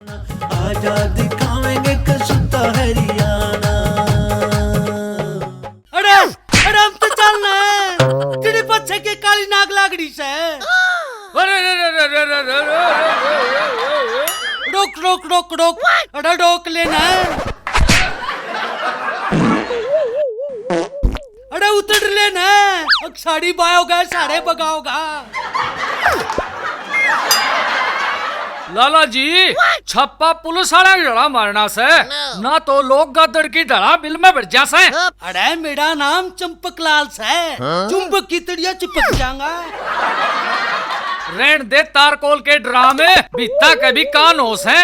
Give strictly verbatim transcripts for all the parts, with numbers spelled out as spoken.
आजा दिखावेंगे कसूता हरियाणा। अरे, अरे, हम तो चलना है। तेरे पीछे के काली नाग लागड़ी से। अरे, अरे, अरे, अरे, अरे, अरे, अरे, अरे, अरे, अरे। रोक, रोक, रोक, रोक। अरे, रोक लेना है। अरे उतर ले ना, अक साड़ी बायोगा, सारे बगाओगा। लाला जी, छापा पुलिस वाला ढड़ा मारना से, ना तो लोग गदड़ की ढड़ा बिल में भर जा से। अरे मेरा नाम चंपक लाल से, चुंबक की तड़िया चिपक जाऊंगा। रहन दे तारकोल के ड्रामे, बीता कभी कान हो से।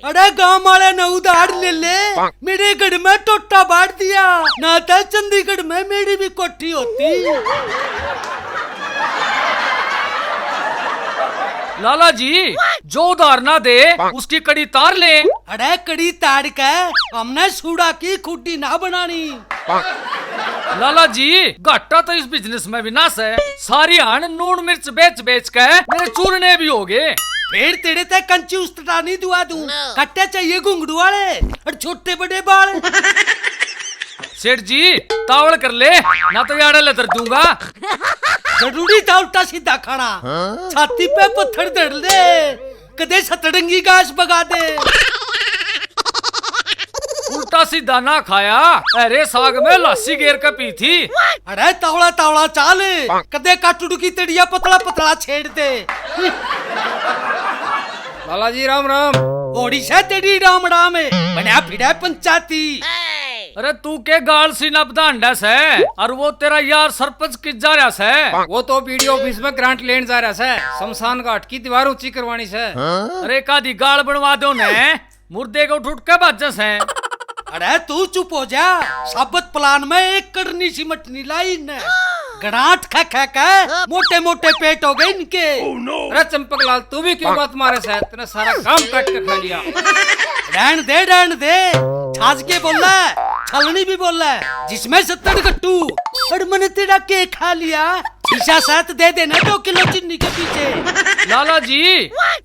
अरे गांव वाले ने उधार ले ले, मेरे घर में टोटा बांट दिया, ना तो चंडीगढ़ में मेरी भी कोठी होती। लाला जी, जो उधार ना दे, उसकी कड़ी तार ले। अरे कड़ी तार के हमने सूड़ा की खुड्डी ना बनानी। लाला जी, घाटा तो इस बिजनेस में भी ना से। सारी हाण नून मिर्च बेच बेच के मेरे चूरने भी हो गए। फिर तेरे ते कंची उस्तटा नहीं दुआ दूं। कट्टे चाहिए घुंगड़ू वाले और छोटे बड़े बाल। सेठ जी, तावड़ कर ले, ना तो याड़ा लतर दूंगा। जरूरी था उल्टा सीधा खाना। छाती पे पत्थर धर ले, कदे सतरंगी घास बगा दे। उल्टा सीधा ना खाया, अरे साग में लासी गेर के पी थी। अरे तावड़ा तावड़ा चाल, कदे काटुड़ की तड़िया पतला पतला छेड़ दे। लाला जी राम राम। ओड़ी से तेरी राम राम है, बन्या फिरे पंचायती। अरे तू के गाल सी ना बधांडा से, और वो तेरा यार सरपंच किस जा रहा से? वो तो बीडीओ ऑफिस में ग्रांट लेन जा रहा से, शमशान घाट की दीवार ऊंची करवानी से। अरे कादी गाल बनवा दो ने, मुर्दे को उठ उठ के बाजे से। अरे तू चुप हो जा, साबत प्लान में एक कड़नी सी मटनी लाई ने। गड़ांठ खा खा के मोटे मोटे पेट हो गए इनके। अरे चंपक लाल, तू भी क्यों बात मारे से? तने सारा काम काट के खा लिया। रहन दे, रहन दे, छाज के बोला, छलनी भी बोला, जिसमें सत्तर गट्टू। और मैंने तेरा के खा लिया? शीशा साथ दे देना दो किलो चीनी के पीछे। लाला जी,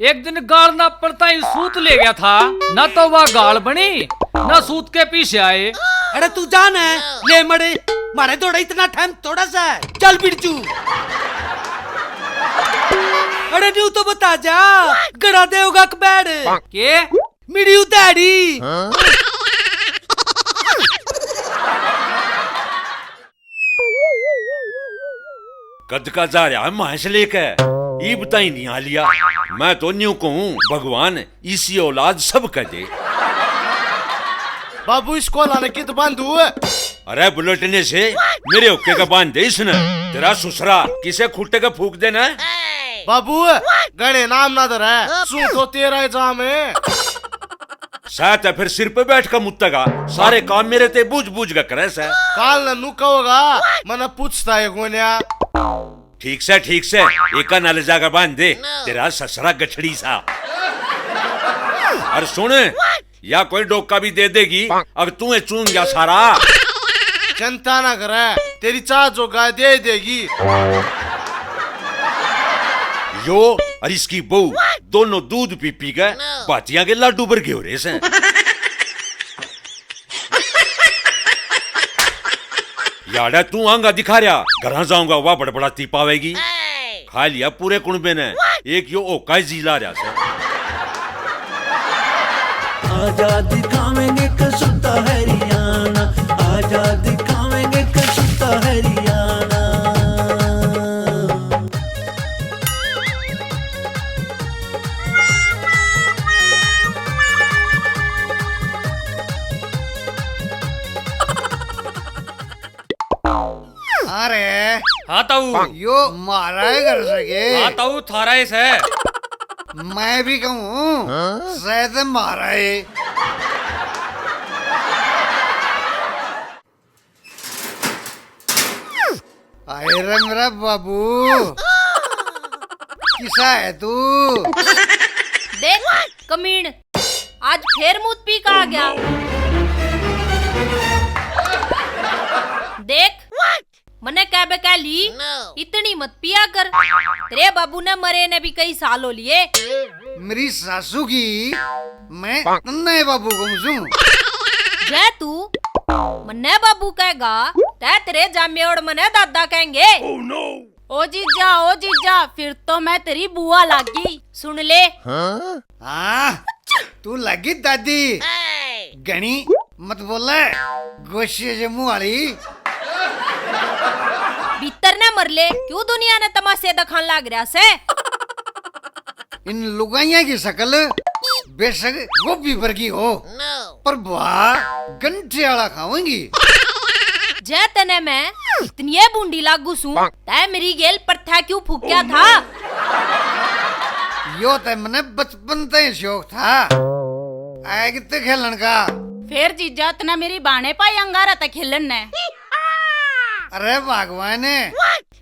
एक दिन गाल ना पड़ता ही सूत ले गया था, ना तो वह गाल बनी, ना सूत के पीछे आए। अरे तू जान है, ले मरे, मारे थोड़ा इतना टाइम थोड़ा सा है। चल बिरजू। अरे न्यू तो बता जा, गड़ा देगा अकबर। के? मेरी उधारी। कद का जा रहा है भैंस लेके, ईब ताई नहीं आ लिया। मैं तो न्यू कहूँ, भगवान इसी औलाद सब कह दे। बाबू, इसको लाने की तो बांधू। अरे बुलेटने से मेरे हुक्के का बांध दे इसने। तेरा सुसरा किसे खूटे का फूक देना। बाबू, गणे नाम ना धरे, सू तो तेरा ही जाम है। साथ है फिर सिर पे बैठ कर मुत्तेगा, सारे काम मेरे ते बूझ बूझ के करे से। काल न नु कहोगा, मने पूछता है कोन्या। ठीक से, ठीक से, एका नाले जाकर बांध दे, तेरा ससरा गठड़ी सा। और सुन, या कोई डोका भी दे देगी, अब तू है चूंग गया सारा। चिंता ना करे, तेरी चाह जोगा दे देगी। यो और इसकी बहू दोनों दूध पी पी के बातियां के लाडू भर गए हो रहे से। याड़ा तू आंगा दिखा रहा, घरा जाऊंगा, वह बड़बड़ाती पावेगी। खा लिया पूरे कुणबे ने, एक यो ओका ही जी ला रहा से। आजा दिखावेंगे कसूता हरियाणा, आजा दिखावेंगे कसूता हरियाणा। अरे, हाँ ताऊ। यो म्हारा ही घर सके। हाँ ताऊ, थारा ही से। मैं भी कहूँ, शायद म्हारा ही। आए रे मेरा बाबू, किसा है तू? देख कमीण, आज फेर मूत पी का आ गया। देख, मने कह बे कह ली, इतनी मत पिया कर। तेरे बाबू ने मरे ने भी कई साल हो लिए। मेरी सासू की मैं तन्ने बाबू कहूं सूं। जै तू मन्ने बाबू कहेगा, तै तेरे जामे और मने दादा कहेंगे। ओ जीजा, ओ जीजा, फिर तो मैं तेरी बुआ लागी, सुन ले। हाँ, तू लागी दादी। घणी मत बोले, गोशिये जे मुंह वाली। भीतर ने मर ले, क्यों दुनिया ने तमाशे दिखान लाग रहा से? इन लुगाइयां की शकल बेशक गोभी वर्गी हो, पर बुआ गंठे वाला खावेंगी। जै तने मैं इतनी ये बूंदी लागू सूं, तै मेरी गेल पत्था क्यों फूक्या था? यो तै मने बचपन तै ही शौक था, आग ते खेलन का। फेर जीजा, तना मेरी बाणे पाई अंगारा तै खेलन ने। अरे भगवान,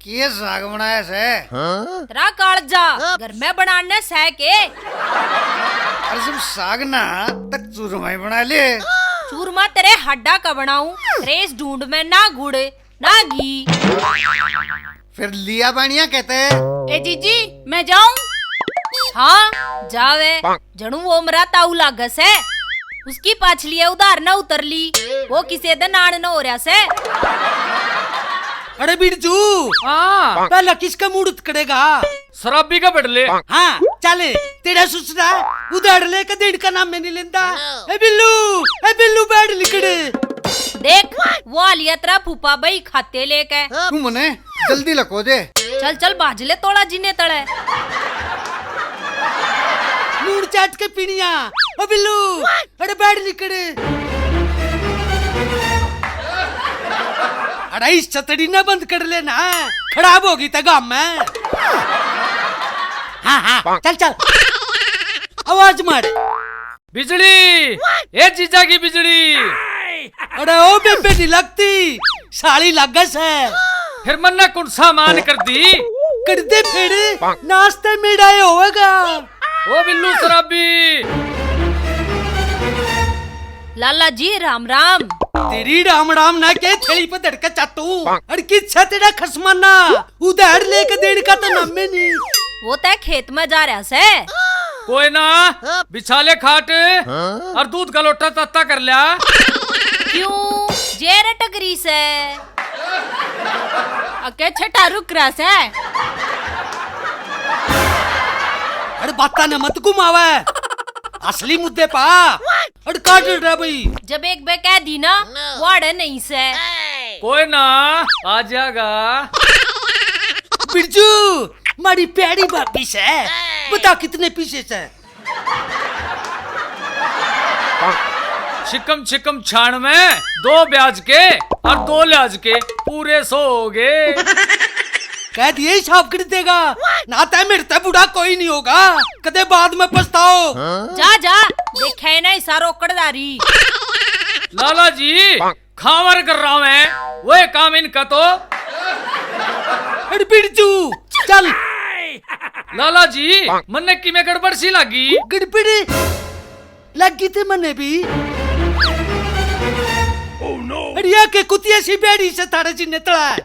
के साग बनाया से? तेरा कालजा घर में बनाने सै के? अरे जब साग ना, तक चूरमा ही बना ले। चूरमा तेरे हड्डा का बनाऊं, तेरे इस ढूंढ में ना गुड़ ना घी। फिर लिया बानिया कहते। ए जीजी, मैं जाऊं? हाँ, जावे। जणु वो मरा ताऊ लागे से। उसकी पाछली है उधार ना उतर ली, वो किसे दे नान न हो रहा से। अरे बिरजू, हाँ। पहला किसका मूड उतकड़ेगा? शराबी का बड़ ले। हाँ, चल, तेरा सुसरा उधार लेके देण का नाम में नहीं लेंदा। ए बिल्लू, ए बिल्लू, बैठ लिकड़। देख, वो आ लिया तेरा फूफा भाई खाते लेके। तू मने जल्दी लको दे। चल, चल, भाज ले तोला जीने तले। लूण चाट के पीनिया। ओ बिल्लू, अरे बैठ लिकड़। अरे इस छतड़ी ना बंद कर लेना, खराब होगी तगा मैं। हाँ, हाँ, चल, चल। आवाज मार। बिजली, ए जीजा की बिजली। अरे ओ बेबे नहीं लगती, साली लागे से। फिर मन्ने कौन सा मान कर दी? कर दे फिर, नाश्ते में डाए होवेगा। ओ बिल्लू शराबी। लाला जी राम राम। तेरी राम राम ना के थैली पे धड़के चाटू। अरे किच्छा तेरा खसमाना, उधार लेके देने का तो नाम ही नहीं। वो तय खेत में जा रहा से। कोई ना, बिछा ले खाट और दूध का लोटा तत्ता कर लिया। क्यों, जेर टकरी से? अके छठा रुक रहा से। अरे बातां ने मत घुमावे, असली मुद्दे पा। अरे का डर रहा भाई? जब एक बे कह दी ना, वो अड़े नहीं से। कोई ना, आ जाएगा। बिरजू, मारी प्यारी भाभी से, बता कितने पीसे से? छिकम छिकम छान में दो ब्याज के और दो ल्याज के पूरे सौ हो गए। कह दिए हिसाब कर देगा, ना तै मेरे ते बूढ़ा कोई नहीं होगा, कदे बाद में पछताओ। जा जा, देखे ना इसा रोकड़दारी। लाला जी, खावर कर रहा है, वो काम इनका तो। अरे बिरजू, चल। लाला जी, मन्ने किमे गड़बड़ सी लगी। गड़बड़ लगी थे मन्ने भी। अरे या के कुतिया सी बैठी से थारे जी नितला है।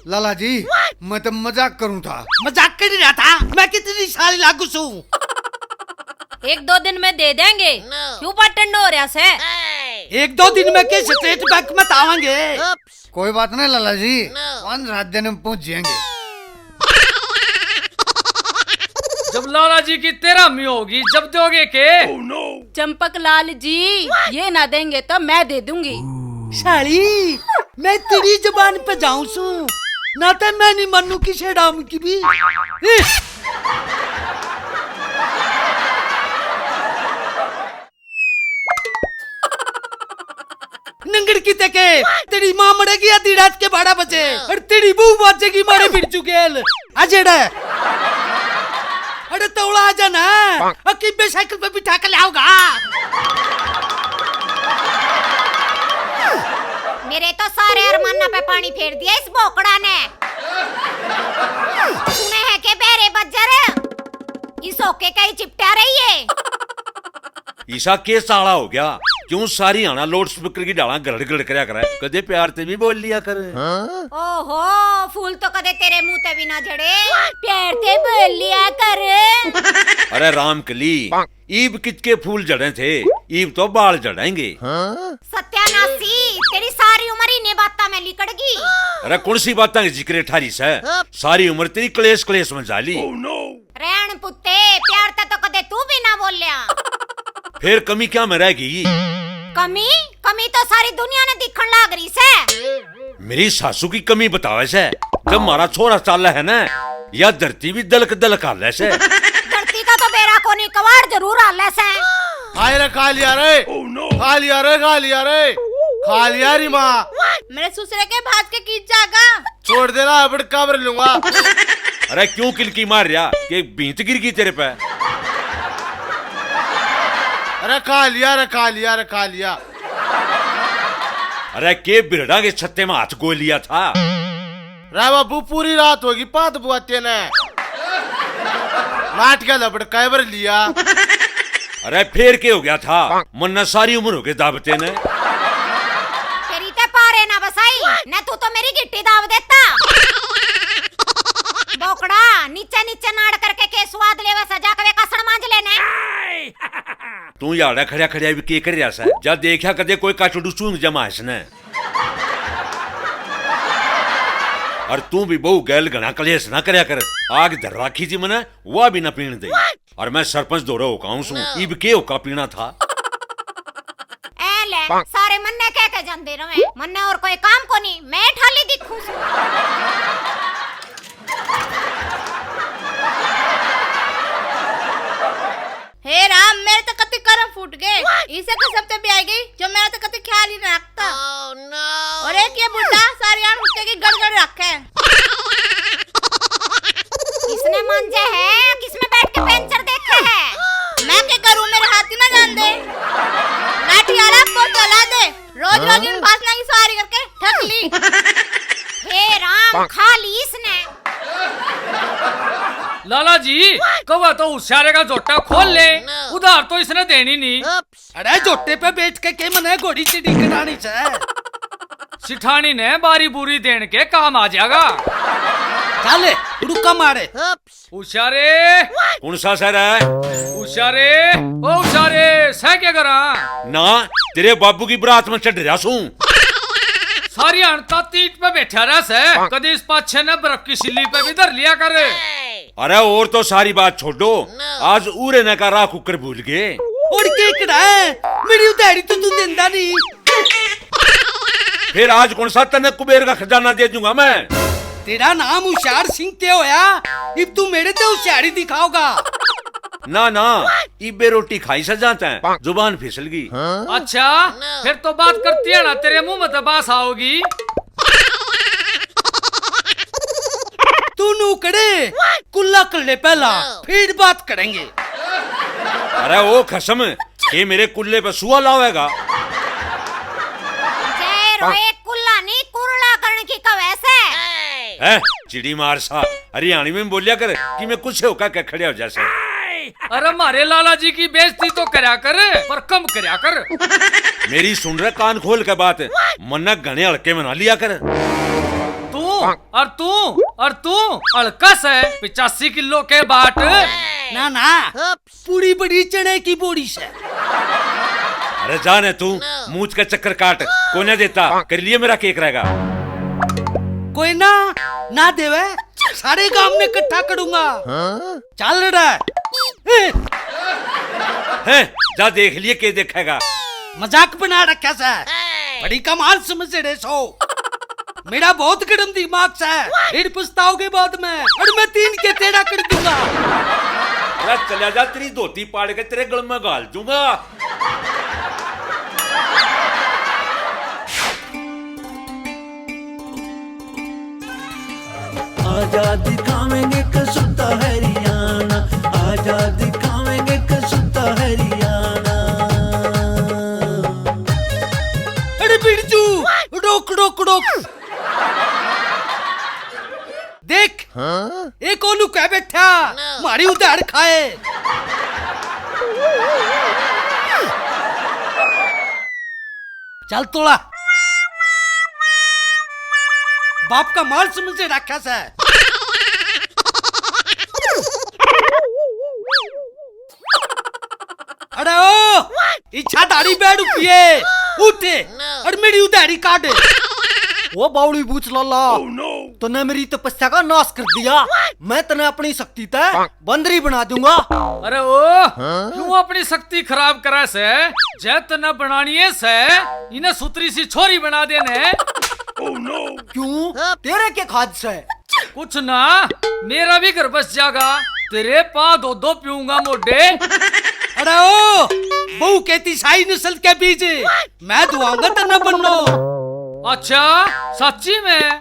लाला जी, मैं तो मजाक करूं था। मजाक कर ही रहा था, मैं कितनी साली लागू सूं। एक दो दिन में दे देंगे, क्यों बटन हो रहा से? एक दो दिन में के स्टेट बैंक में आवांगे। कोई बात नहीं लाला जी, पाँच सात दिन में पहुंच जाएंगे। जब लाला जी की तेरह मी होगी, जब दोगे के? चंपक लाल जी, ये ना देंगे तो मैं दे दूंगी। साली, मैं तेरी जबान पे जाऊं सूं, ना तो मैं नहीं मानू किसे डाम की भी। इस नंगड़ की तके, तेरी माँ मरेगी आधी रात के बारह बजे, और तेरी बहू बाजेगी मारे बिरजू गेल। आ जेड़ा। अरे तौला आ जाना, अकी बे साइकिल पे बिठा के लाओगा। मेरे तो सारे अरमाना पे पानी फेर दिया इस बोकड़ा ने। सुने है के बेरे बज्जर, इस होके कहीं चिपटा रही है। ईसा के साला हो गया? क्यों सारी हाना लाउड स्पीकर की डाला गड़गड़ करया करे? कदे प्यार ते भी बोल लिया कर। ओहो, फूल तो कदे तेरे मुंह ते भी ना झड़े, प्यार ते बोल लिया कर। रे राम कली, ईब कितके फूल झड़े थे, ईब तो बाल झड़ेंगे। सत्यानाशी, तेरी सारी उम्र इन्हीं बातां में लिकड़ गई। अरे कौन सी बातां की जिक्र ठारी से? सारी उम्र तेरी कलेश कलेश में जाली। रहन पुत्ते, प्यार ते तो कदे तू भी ना बोल्या। फिर कमी क्या में रह गई? कमी? कमी तो सारी दुनिया ने दिखण लाग रही से। मेरी सासू की कमी बतावे से, जब मारा छोरा चाले है ना, या धरती भी दलक दलक हाले से। धरती का तो बेरा कोनी, कवाड़ जरूर हाले से। हाय रे, खा लिया रे, खा लिया रे, खा लिया रे, खा लिया री माँ। मेरे ससुरे के भाज के की जागा। छोड़ दे ला, अब काबर लूंगा। अरे क्यों किलकी मार रहा कि भींत गिर गई तेरे पे? अरे खा लिया रे, खा लिया रे, खा लिया। अरे के बिरड़ा के छत्ते में हाथ गोल लिया था? रे बाबू, पूरी रात होगी पात बुआते ने। नाट के लपड़ कैबर लिया। अरे फेर के हो गया था? मन्ने सारी उम्र हो गई दाबते ने। तेरी ते पारे ना बसाई, न तू तो मेरी गिट्टी दाब देता। बोकड़ा, नीचे नीचे नाड़ करके के स्वाद लेवे से, जाके वे कासण मांज लेने। तू याड़ा खड़या खड़या भी के कर रहा से? जा देखा कदे कोई काटड़ू चूंग जमा इसने। और तू भी बहु गैल घना कलेश ना करया कर। आग धर राखी जी मने, वा भी ना पीण दे। और मैं सरपंच धोरे होका आऊं सूं, इब के होका पीना था? ए ले, सारे मन्ने कह के जांदे रहे, मन्ने और कोई काम कोनी, मैं ठाली दिखूं सूं। हे राम, मेरे तो कति करम फूट गए। इसे कसम ते ब्याह गई जो मेरा तो कति ख्याल ही ना रखता। और एक ये बुढ़ा सारी आन उसके की गड़गड़ रखे। इसने मांजे है, किसमें बैठ के पेंचर देखे है? मैं क्या करूं, मेरे हाथ ही ना जान दे। लाठी आला पोछा ला दे, रोज रोज इन भाषणा की सवारी करके थक ली। हे राम, खा ली इसने। लाला जी, कवा तो उसारे का झोटा खोल ले, उधार तो इसने देनी नहीं। अरे झोटे पे बैठ के के मने घोड़ी चिड़ी करानी से? सिठानी ने बारी बुरी देन के काम आ जाएगा। चल, रुका मारे। उसारे। कौन सा सर है? उसारे, ओ उसारे, सह क्या करा? ना, तेरे बाबू की बरात में चढ़ रहा सूं। सारी हणता तीट पे बैठा रह से, कदी इस पाछे ने बर्फ की सिल्ली पे भी धर लिया कर। अरे और तो सारी बात छोड़ो, आज उरे ने का राह कुकर भूल गए। और के करा है? मेरी उधारी तो तू देंदा नहीं। फिर आज कौन सा तन्ने कुबेर का खजाना दे दूंगा मैं? तेरा नाम होशियार सिंह ते होया, इब तू मेरे ते होशियारी दिखाओगा। ना ना, इबे रोटी खाई से जाता है, जुबान फिसल गई। अच्छा, फिर तो बात करती है ना, तेरे मुंह में तो बास आओगी। तू नू कड़े, कुल्ला कर ले पहला, फिर बात करेंगे। अरे ओ खसम, के मेरे कुल्ले पे सुआ लावेगा? जय रोए कुल्ला नहीं, कुरला करण की कवे से। हैं? चिड़ी मार सा, हरियाणी में बोलिया कर कि मैं कुछ होका के खड़े हो जैसे। अरे मारे लाला जी की बेइज्जती तो करया कर, पर कम करया कर। मेरी सुन रहे कान खोल के बात, मन्ना घणे हल्के में ना लिया कर। तू और तू और तू हल्का से पिचासी किलो के बाट। ना ना, पूरी बड़ी चने की बोरी से। अरे जाने तू, मूछ का चक्कर काट, कोने देता, कर लिए मेरा केक रहेगा। कोई ना, ना देवे, सारे गांव में इकट्ठा करूंगा। चल रे। हैं, जा देख लिए के देखेगा। मजाक बना रखा से। बड़ी कमाल समझ रहे सो। मेरा बहुत गरम दिमाग से, फिर पछताओगे बाद में। और मैं तीन के तेरा कर दूंगा। अरे चला जा, तेरी धोती पाड़ के तेरे गल में घाल दूंगा। आजा दिखावेंगे कसुता हरियाणा, आजा दिखावेंगे कसुता हरियाणा। अरे बिरजू, रोक, रोक, रोक। देख, हाँ? एक ओलू कह बैठा, मारी उधार खाए। चल तोड़ा। बाप का माल समझे रखा से। ओ, इच्छाधारी बैठ उठिए, उठ, और मेरी उधारी काट। ओ बावली बूच लाला, तूने मेरी तपस्या का नाश कर दिया। मैं तने अपनी शक्ति तै बंदरी बना दूंगा। अरे ओ, क्यों अपनी शक्ति खराब करे से? जै तने बनानी है से, इन्हें सुतरी सी छोरी बना देने। क्यों? तेरे के खाद से? कुछ ना, मेरा भी घर बस जागा। तेरे पा दो दो पीऊंगा मोटे। अरे ओ, बहू कहती शाही नस्ल के बीज, मैं दुआऊंगा तन्ने बन्नो। अच्छा, सच्ची में?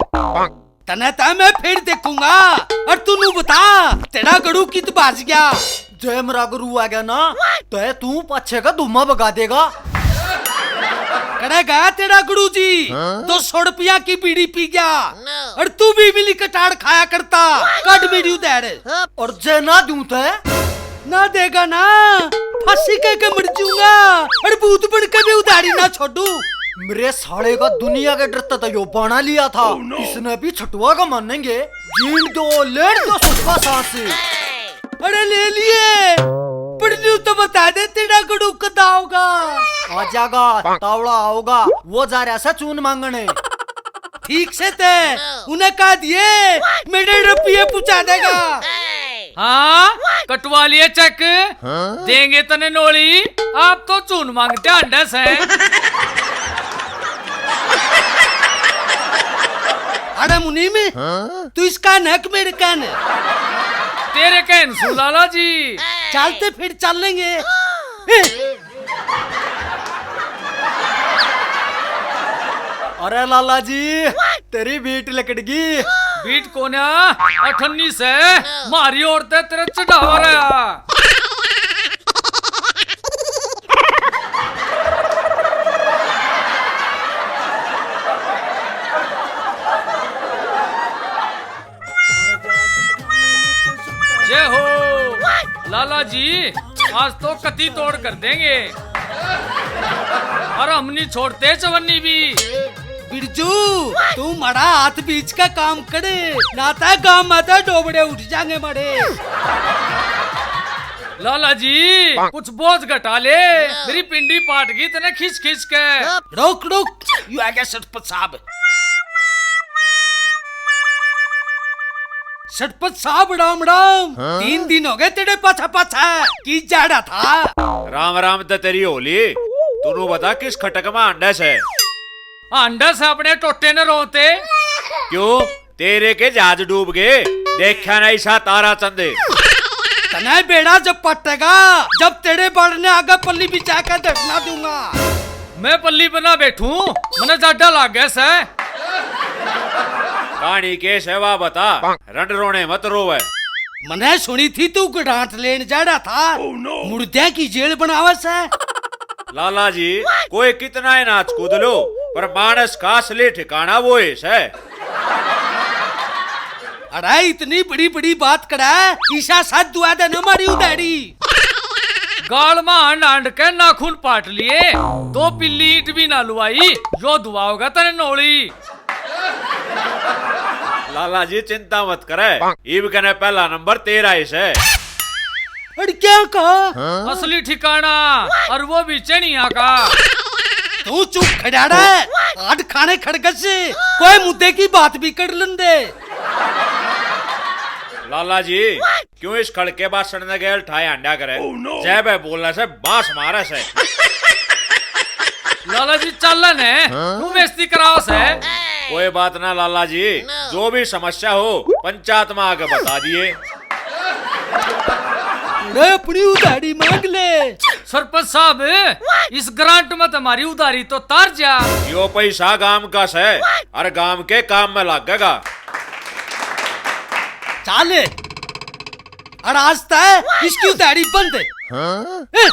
तने तो मैं फिर देखूंगा, और तू नू बता, तेरा गड़ू कित भाज गया? जय मेरा गुरु आ गया ना, तो तू पाछे का धुआं भगा देगा। कड़े गया तेरा गुरु जी? दो सौ रुपया की बीड़ी पी गया, और तू भी मिली कटाड़ खाया करता। कट बीड़ी उधर। और जय ना दूं तो? ना देगा ना, फांसी कह के मर जाऊंगा, और भूत बन के भी उधारी ना छोड़ू। मेरे साले का दुनिया के डरते तो यो बना लिया था। इसने भी छटुआ का मानेंगे। जीण दो, लेण दो सबका सांस। अरे ले लिए। पढ़लू तो बता दे, तेरा गड़ू कदा होगा? आ जागा, तावड़ा आओगा, वो जा रहा सा चून मांगने। ठीक से ते उन्हें कह दिए, मेरे रुपये पहुंचा देगा। हाँ, कटवा लिए चेक, देंगे तने नोली। आप तो चून मांगते अंडे से। अरे मुनीम, तू इसका नक मेरे कान। तेरे कहन सु लाला जी। चलते फिर चलेंगे। अरे लाला जी, तेरी बीट लकड़गी। बीट कोन्या, अठन्नी से मारी औरतें तेरे चढ़ावा रहा। जय हो लाला जी, आज तो कती तोड़ कर देंगे। और हम नहीं छोड़ते चवन्नी भी। बिरजू, तू मड़ा हाथ बीच का काम करे, ना तो गांव में तो डोबड़े उठ जाएंगे मड़े। लाला जी, कुछ बोझ घटा ले, मेरी पिंडी पाट गई तने खींच खींच के। रुक रुक, यू आ गया सरपंच साहब। सरपंच साहब, राम राम। हाँ? तीन दिन हो गए तेरे पाछा पाछा की जाड़ा था। राम राम तो तेरी होली। तू नू बता, किस खटक में हांडस है? हांडस अपने टोटे ने रोते। क्यों, तेरे के जहाज डूब गए? देखा ना ईसा तारा चंद। तने बेड़ा जब पटेगा, जब तेरे बड़ने आगे पल्ली बिछा के धरना दूंगा। मैं पल्ली पर ना बैठूं, मने जाडा लाग गया सै। कहानी के सेवा बता, रंड रोने मत रोवे। मने सुनी थी तू ग्रांट लेन जाड़ा था। मुर्दे की जेल बनावे सै। लाला जी, कोई कितना ही नाच कूद लो, पर मानस का असली ठिकाना वो ही सै। अरे इतनी बड़ी बड़ी बात करा, ईसा साथ दुआ दे न मारी उधारी। गाल में हांड हांड के नाखून पाट लिए, दो पिल्ली ईंट भी ना लुआई, यो दुआ होगा तने नोली। लाला जी चिंता मत करे, इब कने पहला नंबर तेरा ही सै। अरे क्या कहा? असली ठिकाना, और वो भी चनिया का। तू चुप खड़ा रह, आठ खाने खड़गस, कोई मुद्दे की बात भी कर लेंदे। लाला जी, क्यों इस खड़के बासण ने गैल ठाए हांडा करे? जय बे बोलने से बास मारे से। लाला जी चल ने, तू बेइज्जती कराओ से। कोई बात ना लाला जी, जो भी समस्या हो पंचायत में आके बता दिए। अरे अपनी उधारी मांग ले। सरपंच साहब, इस ग्रांट में तुम्हारी उधारी तो तार जा। यो पैसा गांव का सै, और गांव के काम में लागेगा। चाल, और आज तय इसकी उधारी बंद। हाँ? ए,